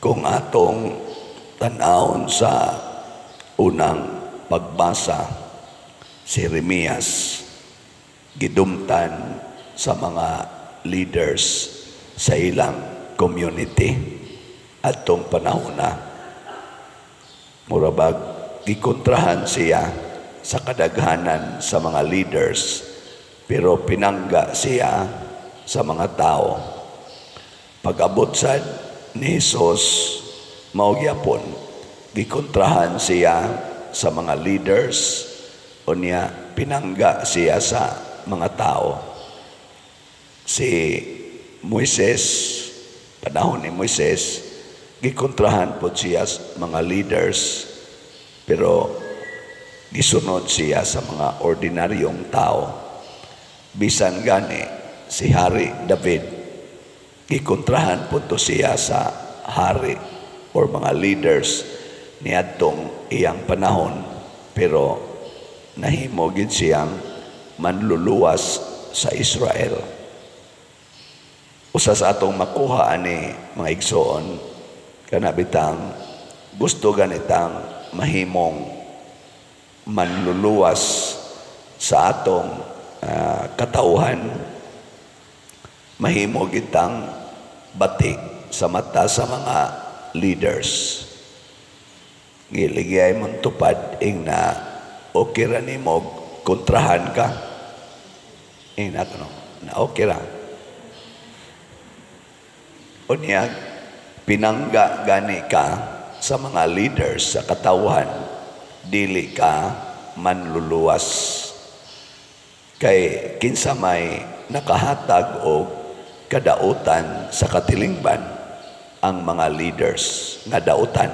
Kung atong tan-awon sa unang pagbasa, si Jeremias gidumtan sa mga leaders sa ilang community atong panahon na. Murabag gikontrahan siya sa kadaghanan sa mga leaders, pero pinangga siya sa mga tao. Pag-abot sad ni Jesus, mao gyapon, gikontrahan siya sa mga leaders, unya pinangga siya sa mga tao. Si Moises, panahon ni Moises, gikontrahan po siya sa mga leaders, pero gisunod siya sa mga ordinaryong tao. Bisan gani si Hari David, gikontrahan po to siya sa hari or mga leaders niadtong iyang panahon, pero nahimo gid siyang manluluwas sa Israel. Usa sa atong makuha ani, mga igsoon, kana bitang gusto ganitang mahimong manluluwas sa atong katauhan, mahimo gitang bati sa mata sa mga leaders. Giligay mong tupad ing na okay ra nimo kontrahan ka. Ing na no, na okay ra. Unya pinangga gani ka sa mga leaders sa katawhan, dili ka manluluwas. Kay kinsa may nakahatag og kadautan sa katilingban? Ang mga leaders nga dautan.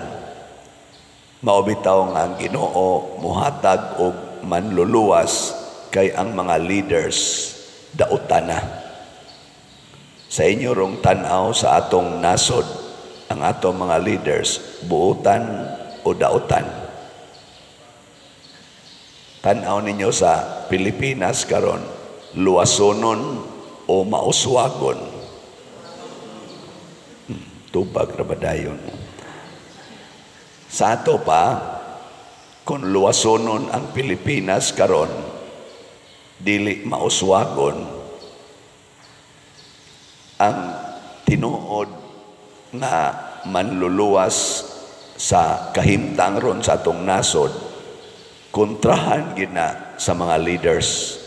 Mao bitaw nga ang Ginoo muhatag og manluluwas kay ang mga leaders dautan na. Sa inyo rong tan-aw sa atong nasod, ang atong mga leaders, buutan o dautan? Tan-aw ninyo sa Pilipinas karon, luwasonon o mauswagon? Tubag ra ba dayon? Sa ato pa, kung luwasonon ang Pilipinas karon, dili mauswagon, ang tinuod nga manluluwas sa kahimtang ron sa atong nasod, kontrahan gina sa mga leaders,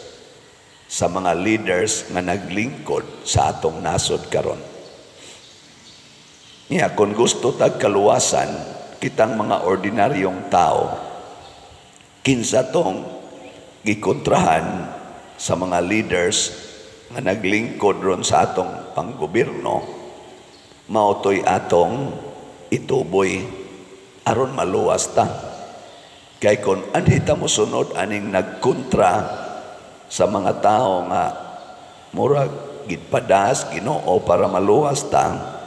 sa mga leaders nga naglingkod sa atong nasod karon. Niya, kung gusto tag kaluwasan, kitang mga ordinaryong tao, kinsa tong gikontrahan sa mga leaders nga naglingkod ron sa atong panggobyerno, mao to'y atong ituboy aron maluwas ta. Kay kung anhi ta mosunod aning nagkontra sa mga tao nga murag gidpadas Ginoo para maluwas ta,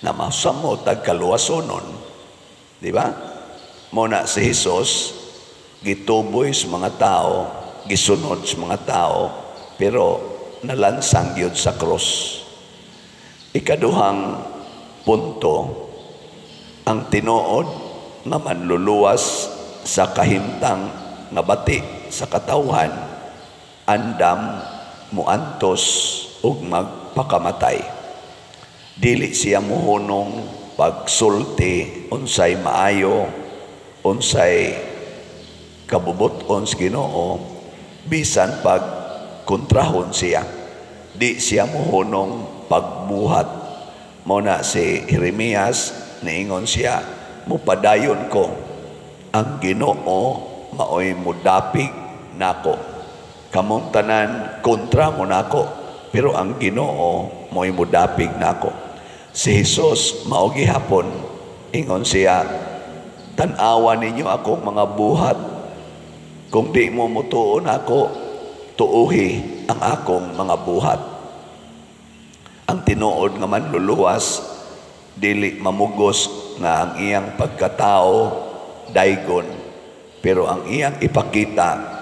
na masamo tag kaluwasonon, di ba? Mo na si Jesus gituboy sa mga tao, gisunod sa mga tao, pero nalansang gyud sa krus. Ikaduhang punto, ang tinuod nga manluluwas sa kahimtang nga bati sa katawhan, andam muantos ug magpakamatay. Dili siya muhunong pagsulti unsay maayo, unsay kabubuton sa Ginoo, bisan pag kontrahon siya. Di siya muhunong pagbuhat. Mao na si Jeremias niingon siya, "Mupadayon ko, ang Ginoo maoy mudapig nako. Kamong tanan kontra mo nako, pero ang Ginoo mo'y mudapig nako." Si Jesus mao gihapon, ingon siya, "Tan-awa ninyo akong mga buhat. Kung di mo mutuo nako, tuuhi ang akong mga buhat." Ang tinuod nga manluluwas, dili mamugos nga ang iyang pagkatao daygon, pero ang iyang ipakita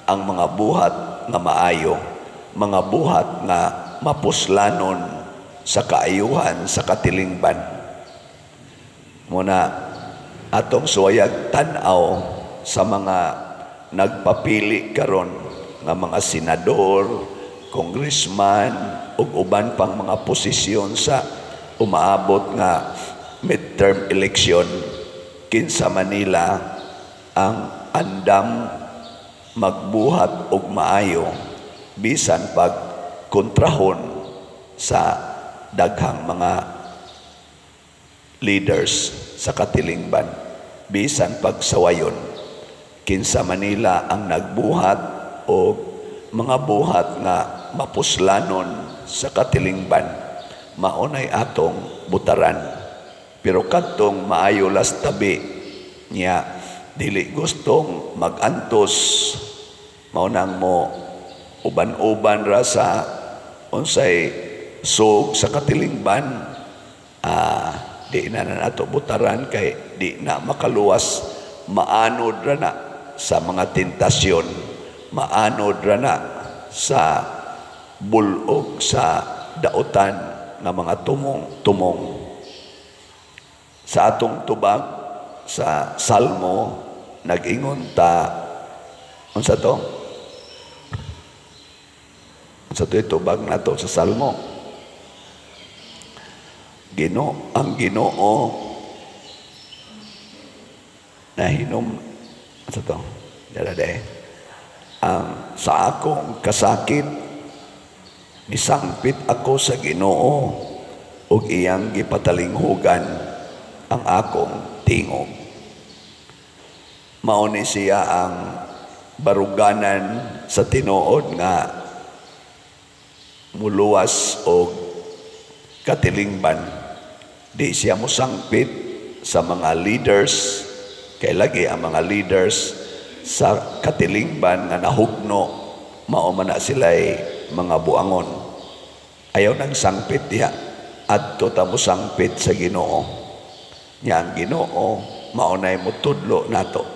ang mga buhat nga maayo, mga buhat nga mapuslanon sa kaayuhan sa katilingban. Muna atong suwayag tan-aw sa mga nagpapili karon nga mga senador, congressman ug uban pang mga posisyon sa umaabot nga midterm election, kinsa Manila ang andam magbuhat og maayo bisan pag kontrahon sa daghang mga leaders sa katilingban, bisan pagsawayon, kinsa Manila ang nagbuhat o mga buhat nga mapuslanon sa katilingban, maunay atong butaran. Pero kadtong maayo las tabi niya, dili gustong magantos, mao nang mo uban-uban ra sa unsay sug sa katilingban, di na na nato butaran kay di na makaluwas, maanod ra na sa mga tentasyon, maanod ra na sa bulog sa dautan nga mga tumong-tumong. Sa atong tubag sa Salmo, nag-ingon ta, unsa to? Unsa to tubag nato sa Salmo? Gino, ang Ginoo nahinom, unsa to? Dala de. Ang sa akong kasakit, misangpit ako sa Ginoo ug iyang gipatalinghugan ang akong tingog. Mao ni siya ang baruganan sa tinuod nga muluwas og katilingban. Di siya mosangpit sa mga leaders kay lagi ang mga leaders sa katilingban nga nahugno, mao man na sila'y mga buangon. Ayaw nang sangpit diha. Adto ta mo sangpit sa Ginoo. Nya ang Ginoo mao nay motudlo nato.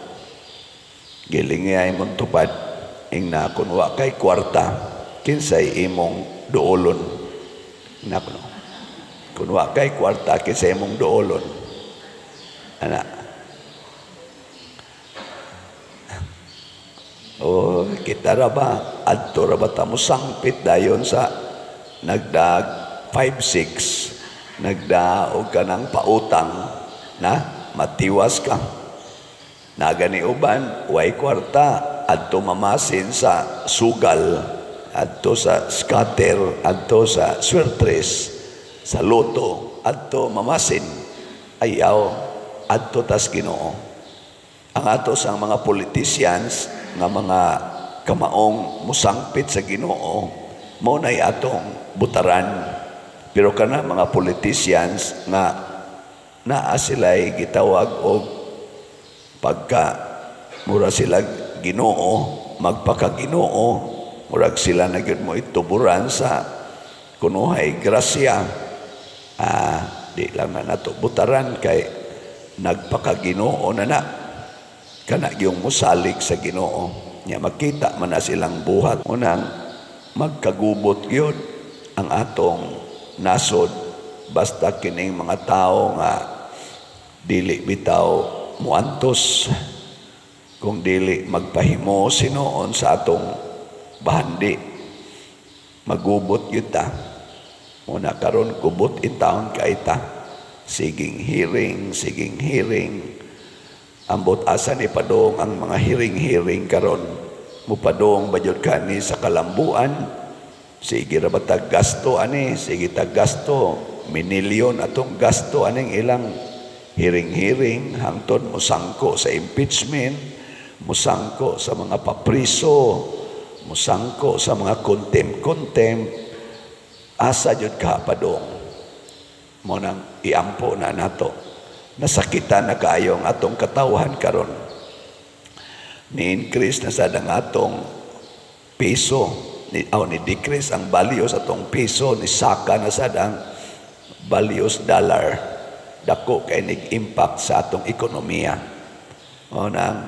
Gilingay mong tupad ing na kun wa kay kwarta, kinsay imong duolon? Na kuno. Kun wa kay kwarta, kinsay imong duolon? Ana. Oh, kita ra ba adto ra ba ta mo sangpit dayon sa nagdag 5-6, nagdaog ka ng pautang na matiwas ka. Nagani uban way kwarta, adto mamasin sa sugal, adto sa scatter, adto sa swertres, sa loto, adto mamasin. Ayaw, adto tas Ginoo. Ang ato sa mga politicians nga mga kamaong musangpit sa Ginoo, mao nay atong butaran. Pero kana mga politicians nga naa sila'y gitawag og pagka mura sila Ginoo, magpaka-Ginoo, murag sila na gyud mo ituburan sa kunuhay grasya, di lang na nato butaran kay nagpaka-Ginoo na na. Kana yung musalig sa Ginoo nya makita man na silang buhat. Unang magkagubot gyud ang atong nasod basta kining mga tao nga dili bitaw muantos kung dili magpahimo sinuon sa atong bahandi, magubot gyud ta. Muna karon gubot in taon kay ta, siging hearing, siging hearing. Ambot asa ni padong ang mga hearing-hearing karon? Mupadong ba jud kani sa kalambuan? Sige ra ba tag gasto ani? Sige tag gasto, minilyon atong gasto aning ilang hearing-hearing hangtod mosangko sa impeachment, mosangko sa mga papriso, mosangko sa mga contempt-contempt. Asa jud ka padong? Mo nang iampo na nato. Nasakitan na kaayo ang atong katawhan karon. Ni-increase na sad ang atong piso, ni decrease ang value sa atong piso, ni saka na sad ang values dollar. Dako kay nig-impact sa atong ekonomiya. O nang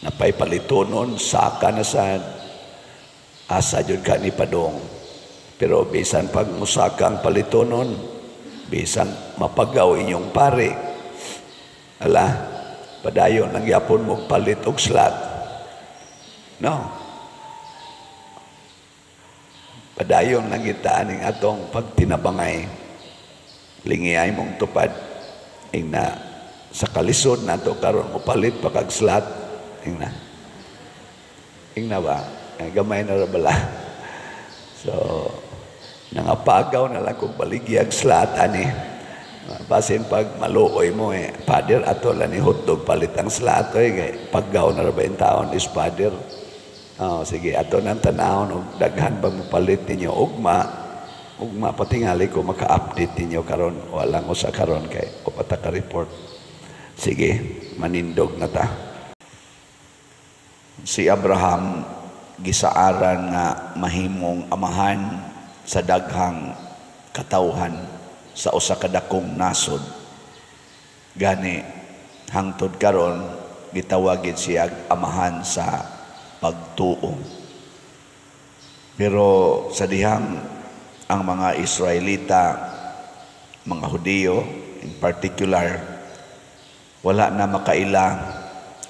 napay palitonon, saka na sad, asa jud ka ni padong? Pero bisan pag musaka ang palitonon, Bisan mapagaw inyong pare, ala, padayon lang yapon mo palit og slot. No. Padayon lang kita aning atong pagtinabangay. Lingi ay mong tupad. Ingna sa kalisod nato karon mo palit pa kag slot. Ingna. Ingna ba? Gamay na ra bala. So, nangapagaw na lang kung baligyag slot ani. Basin pag maluoy mo eh, "Father, ato lang ni hotdog, palit ang slot oy," kay paggaw na ra ba yung taon is Father. Oh, sige, ato nang tanawon og daghan ba mo palit ninyo ugma. Ugma patingali ko maka-update ninyo karon, walang usa karon kay upata ka report. Sige, manindog na ta. Si Abraham gisaaran nga mahimong amahan sa daghang katawhan sa usa ka dakong nasod. Gani hangtod karon gitawagin siya amahan sa pagtuo. Pero sa dihang ang mga Israelita, mga Hudiyo in particular, wala na makaila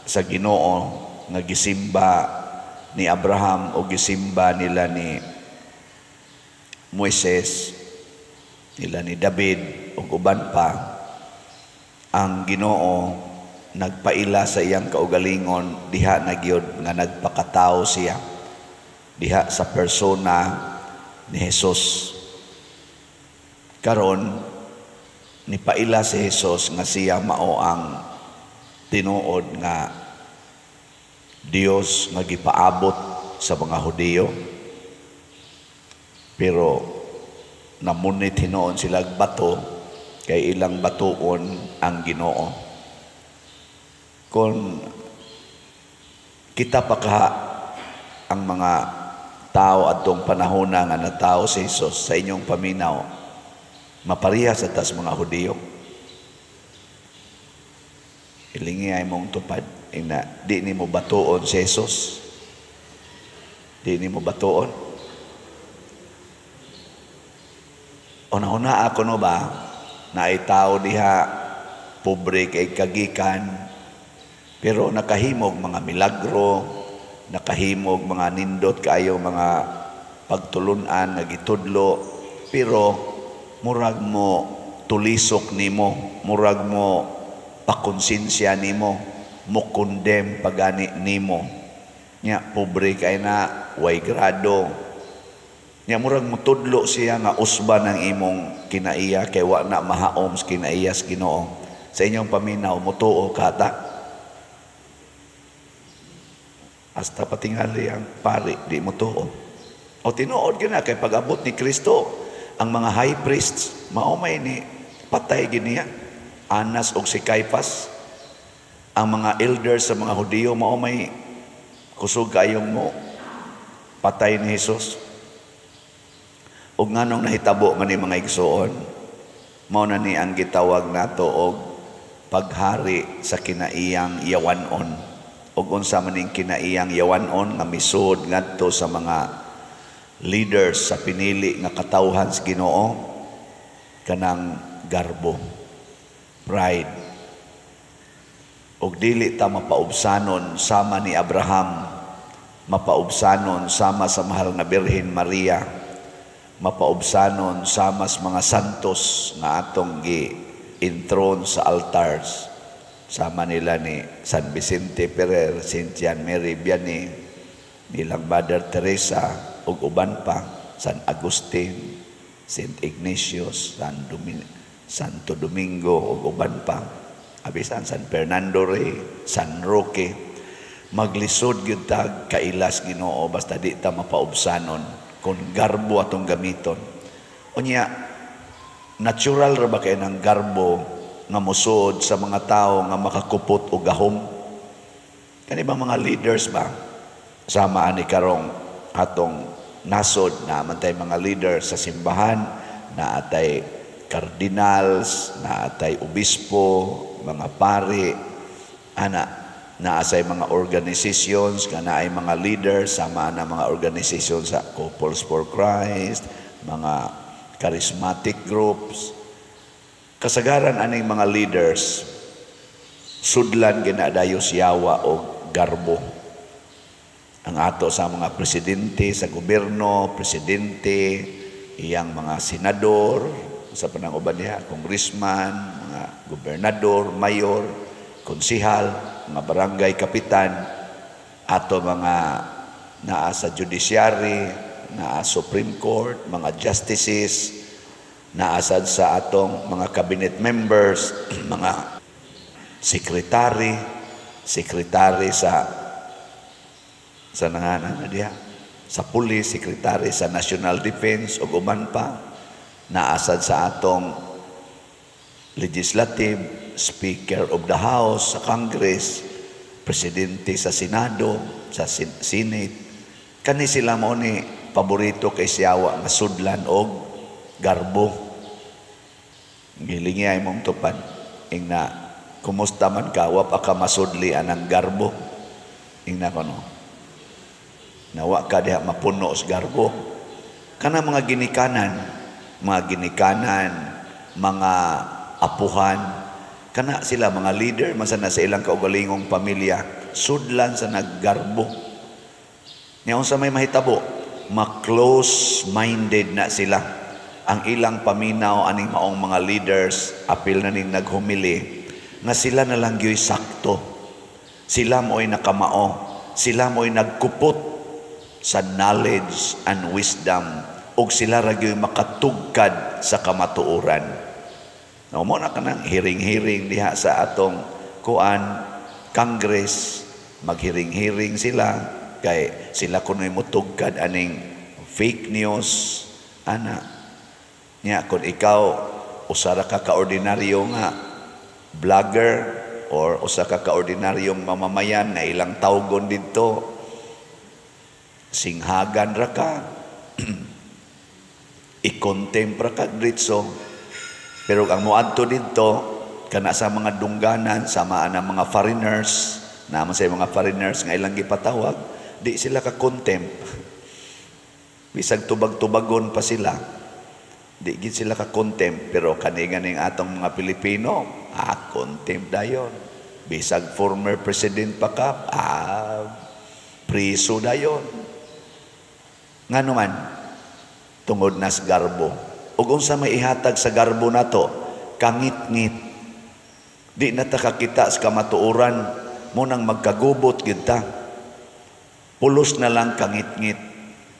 sa Ginoo nga gisimba ni Abraham o gisimba nila ni Moises, nila ni David ug uban pa. Ang Ginoo nagpaila sa iyang kaugalingon diha na gyud nga nagpakatao siya diha sa persona ni Jesus. Karon nipaila si Jesus nga siya mao ang tinuod nga Dios nga gipaabot sa mga Hudiyo, pero namunit hinuon sila bato kay ilang batuon ang Ginoo. Kung kita pa kaha ang mga tao atong panahon nga natao si Jesus, sa inyong paminaw, mapariha sa tas mga Hudiyo? Hilingi ay mong tupad ina, di nimo batuon si Jesus? Di nimo batuon? Una-una ako no ba na ay tao diha, pobre kay kagikan, pero nakahimog mga milagro, nakahimog mga nindot kaayo mga pagtulunan nga gitudlo, pero murag mo tulisok nimo, murag mo pakonsensya nimo, mo condemn pagani nimo. Nya pobre kay na, way grado. Nya murag mutudlo siya nga usba ng imong kinaiya kay wa na mahaom sa kinaiya sa Ginoo. Sa inyong paminaw, mutuo ka ta? Hasta patingali ang pari, di mutuo. O tinuod gyud na kay pag-abot ni Kristo, ang mga high priests mao may ni patay gyud niya. Anas og si Caiphas, ang mga elders sa mga Hudiyo mao may kusog kayong mo patay ni Jesus. Og nganong nahitabo man ni mga igsoon, mao na ni ang gitawag nato og paghari sa kinaiyang yawanon. Og unsa man ning kinaiyang yawanon nga misud ngadto sa mga leaders sa pinili nga katawhan sa Ginoo? Kanang garbo, pride. Og dili ta mapaubsanon sama ni Abraham, mapaubsanon sama sa mahal nga Birhen Maria, mapaubsanon sama sa mga santos nga atong gi-enthrone sa altars, sama nila ni San Vicente Ferrer, Saint Jean Marie Vianney, nilang Mother Teresa ug uban pa, San Agustin, Saint Ignatius, Santo Domingo ug uban pa, abisan San Fernando Rey, San Roque. Maglisod gyud ta kailas Ginoo basta di ta mapaubsanon kung garbo atong gamiton. Unya, natural ra ba kay ng garbo nga mosud sa mga tao nga makakupot og gahom? Kani ba mga leaders ba? Sama ani karong atong nasod na man tay mga leaders sa simbahan, na atay cardinals, na atay obispo, mga pari, ana, naa say mga organizations, kana ay mga leaders, sama na mga organizations sa Couples for Christ, mga charismatic groups. Kasagaran aning mga leaders, sudlan ginadayo siyawa o garbo. Ang ato sa mga presidente sa gobyerno, presidente, iyang mga senador, sa panang uban niya, congressman, mga gobernador, mayor, konsihal, mga barangay kapitan, ato mga naa sa judiciary, naa Supreme Court, mga justices, naasad sa atong mga cabinet members, mga secretary, secretary sa nanganan na diha, sa police, secretary sa National Defense ug uban pa, naasad sa atong legislative, Speaker of the House sa Congress, Presidente sa Senado, sa Senate. Kani sila mo ni paborito kay siyawa nga sudlan og garbo. Gilingi ay mong tupad. Ingna, kumusta man ka, wa pa ka masudli anang garbo. Ingna kono. Nawa ka diha mapuno sa garbo. Kana mga ginikanan, mga apuhan, kana sila mga leader man sana sa ilang kaugalingong pamilya, sudlan sa naggarbo. Nya unsa may mahitabo, ma-close-minded na sila. Ang ilang paminaw aning maong mga leaders, apil na ning naghumili, nga sila na lang gyoy sakto. Sila mo'y nakamao. Sila mo'y nagkupot sa knowledge and wisdom ug sila ra gyoy makatugkad sa kamatuoran. No mo na kanang hearing-hearing diha sa atong kuan Congress, maghearing-hearing sila kay sila kuno'y mutugkad aning fake news ana. Nya kung ikaw usa ra ka kaordinaryo nga vlogger or usa ka kaordinaryong mamamayan nga ilang tawgon didto, singhagan ra ka, i-contempt ra ka diretso. Pero ang moadto didto kana sa mga dungganan sama ang mga foreigners, naman sa mga foreigners nga ilang gipatawag, di sila ka contempt. Bisag tubag-tubagon pa sila, di gid sila ka contempt. Pero kani ganing atong mga Pilipino, contempt dayon. Bisag former president pa ka, priso dayon. Ngano man? Tungod nas garbo. Ug unsa may ihatag sa garbo nato? Kangit-ngit. Di na ta kakita sa kamatuoran, mo nang magkagubot gid ta. Pulos na lang kangit-ngit.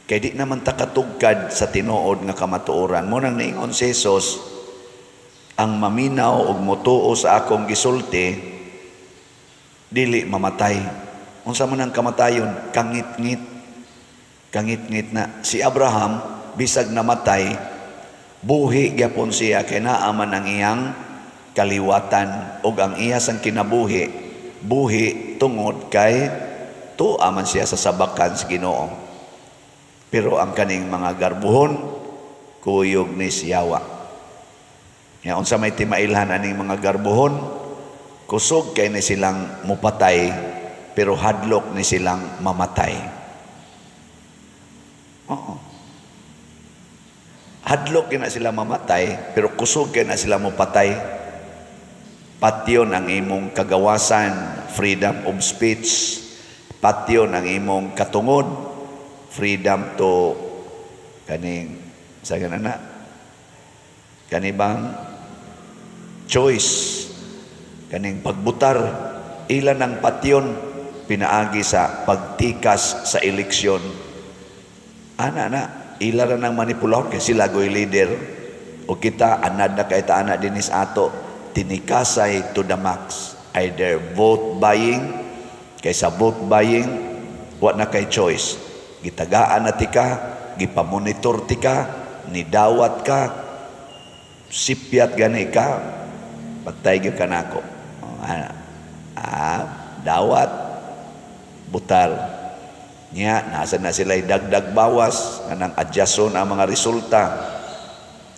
Kay di naman ta katugkad sa tinuod nga kamatuoran. Mo nang niingon si Jesus, ang maminaw ug motuo sa akong gisulti, dili mamatay. Unsa man ang kamatayon? Kangit-ngit. Kangit-ngit na. Si Abraham, bisag namatay, buhi gyapon siya kay naa man ang iyang kaliwatan ug ang iya sang kinabuhi, buhi tungod kay tuwa man siya sa sabakan sa Ginoo. Pero ang kaning mga garbuhon, kuyog ni siyawa. Ya, unsa may timailhan aning mga garbuhon, kusog kay ni silang mupatay, pero hadlok ni silang mamatay. Oo. Hadlok kay na sila mamatay, pero kusog kay na sila mupatay. Patyon ang imong kagawasan, freedom of speech. Patyon ang imong katungod, freedom to kaning sa ganana kanibang choice, kaning pagbutar. Ilan ang patyon pinaagi sa pagtikas sa eleksyon. Ana na ila ra nang manipulahon kay sila goy leader o kita anad na kay ta ana dinis ato, tinikasay to the max, either vote buying, kaysa vote buying wa na kay choice, gitagaan na tika, gipamonitor tika, nidawat ka, sipyat gani ka, patay gyud ka nako. Oh, dawat butar niya, nasa na sila dagdag bawas kanang adjuston ang mga resulta.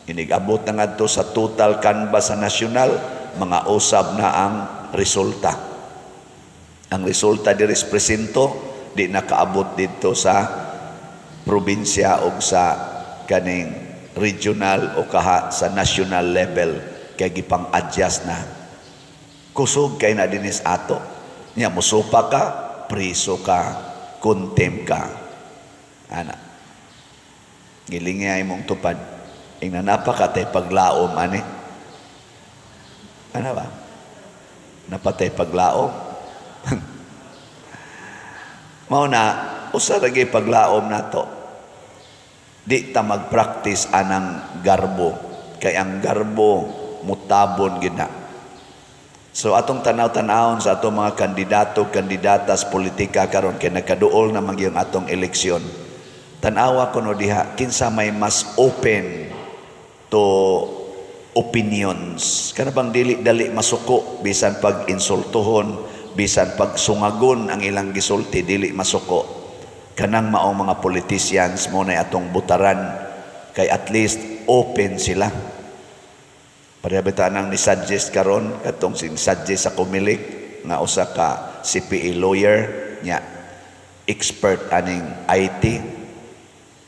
Inigabot na ngadto sa total canvass sa nasyonal, mga usab na ang resulta. Ang resulta diri sa presinto di nakaabot didto sa probinsya o sa kaning regional o kaha sa national level. Kay gipang-adjust na. Kusog kay na dinis ato. Nya musupa ka, priso ka, contempt ka. Ana. Gilingi ay mong tupad. Ingna napakatay paglaom ani. Ano ba? Napatay paglaom. Mao na usa ra gyud paglaom nato. Di ta mag-practice anang garbo kay ang garbo mutabon gid na. So atong tanaw-tanawon sa atong mga kandidato, kandidata sa politika karon kay nagkaduol na man gyud atong eleksyon. Tan-awa kuno diha kinsa may mas open to opinions. Kana bang dili dali masuko bisan pag insultuhon, bisan pag sungagon ang ilang gisulti, dili masuko. Kanang maong mga politicians mo na atong butaran kay at least open sila. Pareha bitaw nang ni-suggest karon, katong sin-suggest sa Comelec nga usa ka CPA lawyer nya expert aning IT,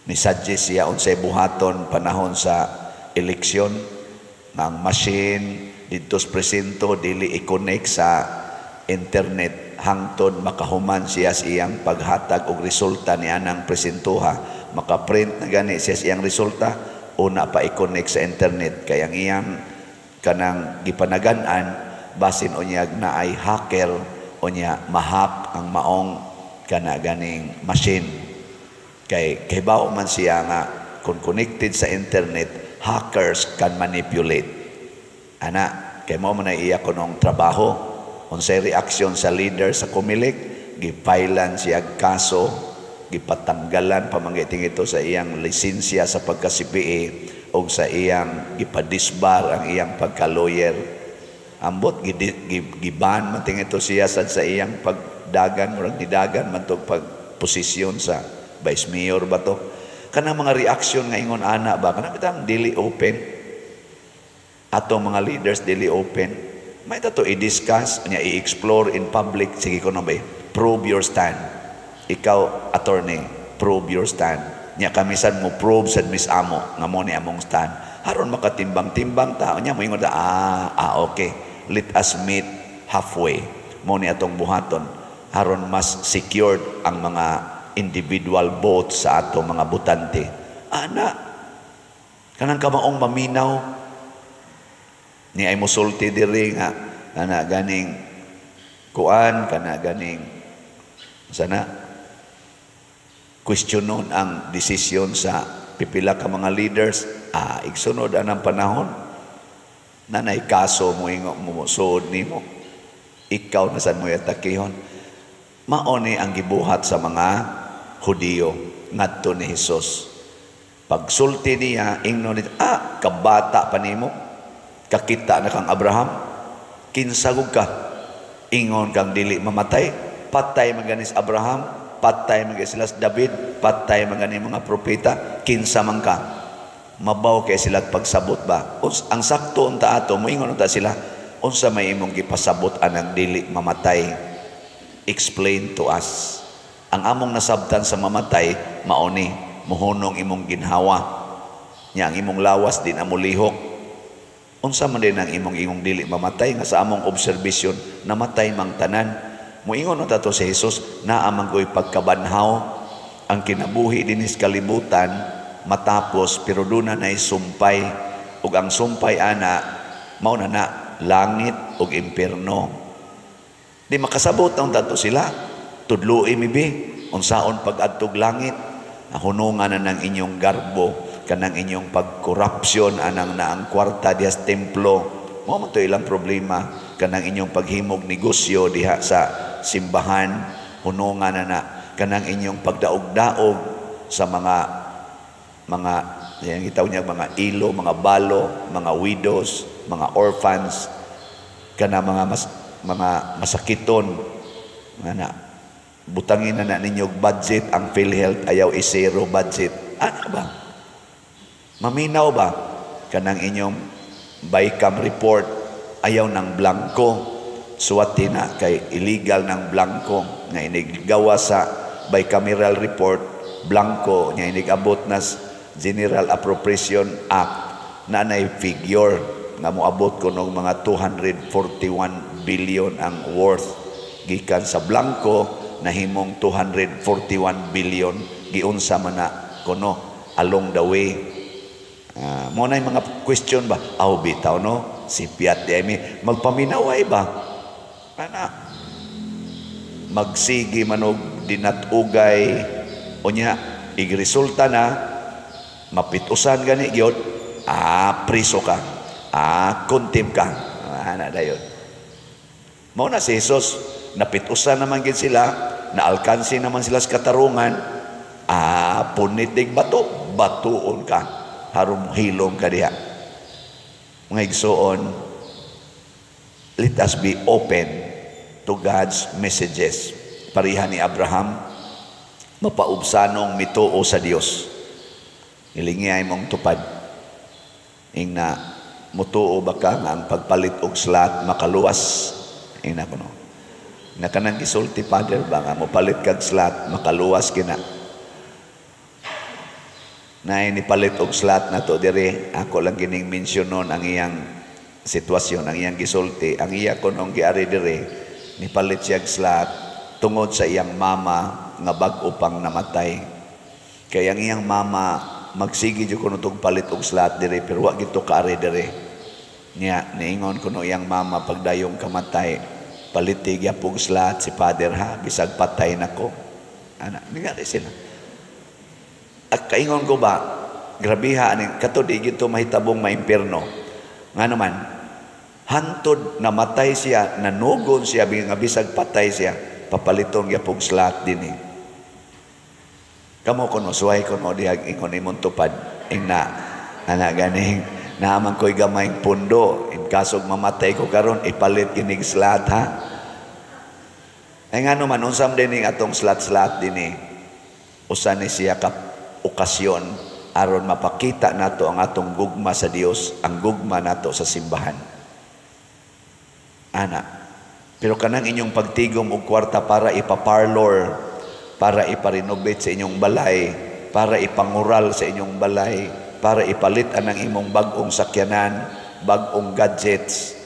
ni-suggest siya unsay buhaton panahon sa eleksyon nga ang machine didto sa presinto dili i-connect sa internet hangtod makahuman siya sa iyang paghatag og resulta ni anang presintoha. Makaprint na gani siya sa iyang resulta, una pa i-connect sa internet kay ang iyang kanang gipanagan-an basin unyag na ay hacker, unya ma-hack ang maong kana ganing machine kay kahibaw man siya nga kung connected sa internet, hackers can manipulate ana, kay mao man ay iya kunong trabaho. Unsay reaksyon sa leader sa Comelec? Gipailan siya kaso, gipatanggalan pamangiting ito sa iyang lisensya sa pagka-CPA o sa iyang gipadisbar ang iyang pagka-lawyer. Ambot giban man ito siya sad sa iyang pagdagan, murag nidagan man to pagposisyon sa vice mayor ba to. Kanang mga reaksyon nga ingon ana ba, kanang bitang dili open. Atong mga leaders dili open. May to i-discuss, nya i-explore in public. Sige ko na ba, prove your stand. Ikaw, attorney, prove your stand. Nya kami sad mo prove sad mis amo nga mo ni among stand. Haron makatimbang-timbang ta, nya moingon ta, ah, okay. Let us meet halfway. Mo ni atong buhaton haron mas secured ang mga individual votes sa atong mga botante. Ana, kanang kamaong maminaw ni ay musulti diri nga kana ganing kuan, kana ganing sana questionon ang desisyon sa pipila ka mga leaders, igsunod anang panahon nanay kaso mo ingo mo suod nimo, ikaw na sad mo yatakihon. Mao ni ang gibuhat sa mga Hudiyo ngadto ni Hesus. Pagsulti niya, ingno ni, "Kabata pa nimo, kakita na kang Abraham? Kinsa gud ka? Ingon kang dili mamatay. Patay man gani si Abraham, patay man gani sila si David, patay man gani mga propeta, kinsa man ka?" Mabaw kay sila pagsabot ba. Ang sakto unta ato moingon unta sila, "Unsa may imong gipasabot anang dili mamatay? Explain to us. Ang among nasabtan sa mamatay mao ni mohunong imong ginhawa nya ang imong lawas di na molihok. Unsa man din ang imong ingong dili mamatay nga sa among observation namatay mang tanan?" Moingon unta to si Jesus, "Naa man ko'y pagkabanhaw. Ang kinabuhi dinis kalibutan matapos, pero duna nay sumpay, ug ang sumpay ana mao na na langit ug impierno." Di makasabot ang tanto sila. "Tudloi mi bi unsaon pag-adtog langit." Hunungan na ng inyong garbo, kanang inyong pagkorupsyon anang naang kwarta diha sa templo. Mao man to ilang problema, kanang inyong paghimog negosyo diha sa simbahan, hunungan na na kanang inyong pagdaog-daog sa mga yan gitawag niya mga ilo, mga balo, mga widows, mga orphans, kana mga masakiton nga na butangin na na ninyo budget ang PhilHealth, ayaw i-zero budget. Ano ba? Maminaw ba? Kanang inyong BICAM report, ayaw ng blanco. Suwati na kay illegal ng blanco nga iniggawa sa bicameral report, blanco nga inigabot na General Appropriation Act na nay figure. nga moabot ko og mga 241 billion ang worth. Gikan sa blanco nahimong 241 billion. Giunsa man na kuno along the way? Mo na mga question ba? Aw, bitaw, no? Si Piat di mi magpaminaway ba? Ana magsigi manog dinatugay, unya igresulta na mapitusan gani gyud, priso ka, contempt ka, ana dayon. Mao na si Jesus, napitusan naman gid sila, naalkansi naman sila sa katarungan, punitig bato, batuon ka, harom hilom ka diha. Mga igsoon, let us be open to God's messages. Pareha ni Abraham, mapaubsanong mituo sa Dios. Hilingi mong tupad. Ingna, mutuo ba ka nga ang pagpalit og slot makaluwas? Ingna kuno. Na kanang gisulti, Father, ba nga mopalit kag slot makaluwas kina. Na ni palit og slot na to dire, ako lang gining mensyonon ang iyang sitwasyon, ang iyang gisulti, ang iya kunong giari dire, nipalit siya og slot tungod sa iyang mama nga bag-o pang namatay. Kaya ang iyang mama magsige jud kuno tog palit og slot dire, pero wa gito kaari dire. Nya niingon kuno iyang mama pagdayong kamatay, "Paliti gyapon slot si Father ha, bisag patay nako." Ana, ningari sila. At kaingon ko ba, grabiha ani kato, di gito mahitabong maimpierno. Nga naman, hantod namatay siya, nanugon siya, nga bisag patay siya, papaliton gyapon slot dinhi. Kamo kuno, suway kuno dihag ingon imong tupad. Ingna, ana ganing, naaman ko'y gamayng pundo. In kaso mamatay ko karon, ipalit kinig slot ha. Ay nga naman, unsam din atong slot-slot dinhi. Usa ni siya ka okasyon aron mapakita nato ang atong gugma sa Dios, ang gugma nato sa simbahan. Ana. Pero kanang inyong pagtigom og kwarta para ipaparlor, para iparenovate sa inyong balay, para ipangural sa inyong balay, para ipalit anang imong bag-ong sakyanan, bag-ong gadgets,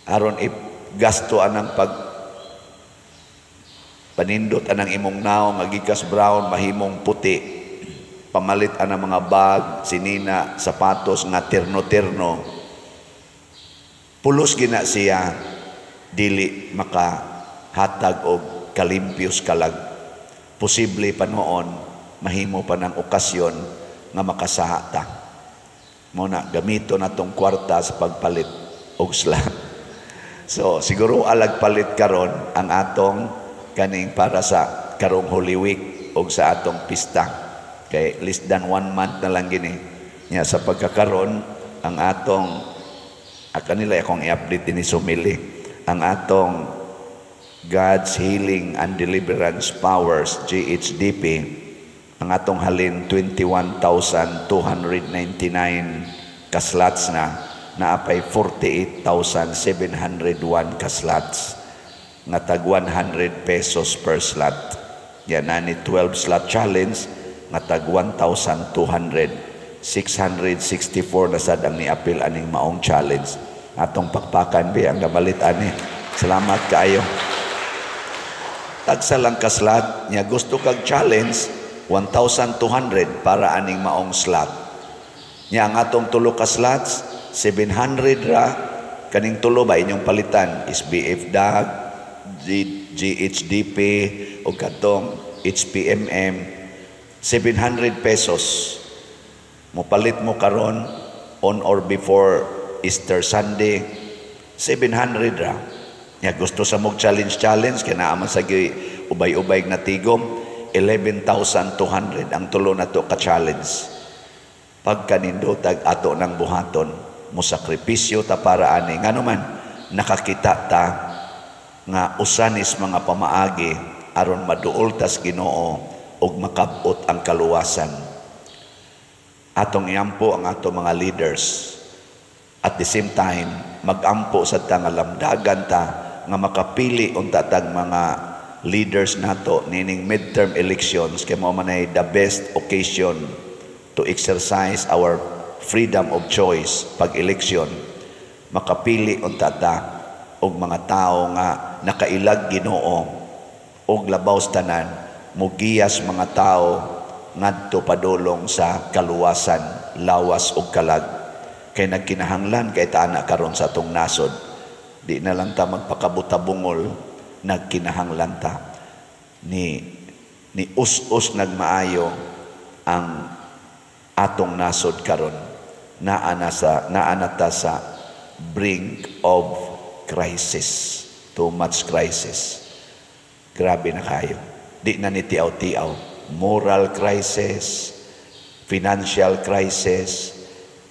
aron gasto anang pag panindot anang imong naong nga gikas brown mahimong puti, pamalit anang mga bag, sinina, sapatos nga terno-terno, pulos gina siya dili makahatag og kalimpios kalag. Posible pa noon mahimo pa ng okasyon nga makasaha ta. Mo na gamito na tong kwarta sa pagpalit og slot. So siguro alag palit karon ang atong kaning para sa karong Holy Week og sa atong pista. Kay less than one month na lang gini. Nya sa pagkakaron ang atong kanila akong i-update ni Sumili ang atong God's Healing and Deliverance Powers, GHDP, ang atong halin 21,299 kaslots na, naapay 48,701 kaslots nga tag 100 pesos per slot. Yan na ni 12 slot challenge nga tag 1,200. 664 na sad ang niapil aning maong challenge. Atong pakpakan bi ang gamalit ani. Salamat kaayo. Tagsa lang ka slot nya, gusto kag challenge, 1,200 para aning maong slot. Nya ang atong tulo ka slots, 700 ra kaning tulo ba inyong palitan, SBF DAG, GHDP o katong HPMM, 700 pesos. Mopalit mo karon on or before Easter Sunday, 700 ra. Nya gusto sa mog challenge challenge kay naa man sa ubay-ubay na tigom, 11,200 ang tulo na to ka challenge. Pagkanindotag ato ng buhaton, mo sakripisyo ta para ani. Ngano man nakakita ta nga usanis mga pamaagi aron maduol tas Ginoo ug makabot ang kaluwasan. Atong iampo ang ato mga leaders. At the same time, magampo sa ta nga lamdagan ta nga makapili unta tag mga leaders nato nining midterm elections, kay mao man ay the best occasion to exercise our freedom of choice pag eleksyon, makapili unta ta og mga tawo nga nakailag Ginoo og labaw sa tanan mugiyas mga tawo ngadto padulong sa kaluwasan, lawas ug kalag, kay nagkinahanglan kay ta ana karon sa atong nasod. Di na lang ta magpakabutabungol, nagkinahanglan ta ni us-us nagmaayo ang atong nasod karon. Naa na ta sa brink of crisis, too much crisis. Grabe na kayo, di na ni tiaw-tiaw. Moral crisis, financial crisis,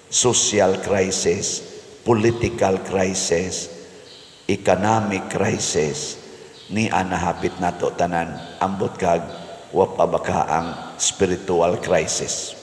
social crisis, political crisis, economic crisis, ni anahapit nato tanan. Ambot kag wa pa baka ang spiritual crisis.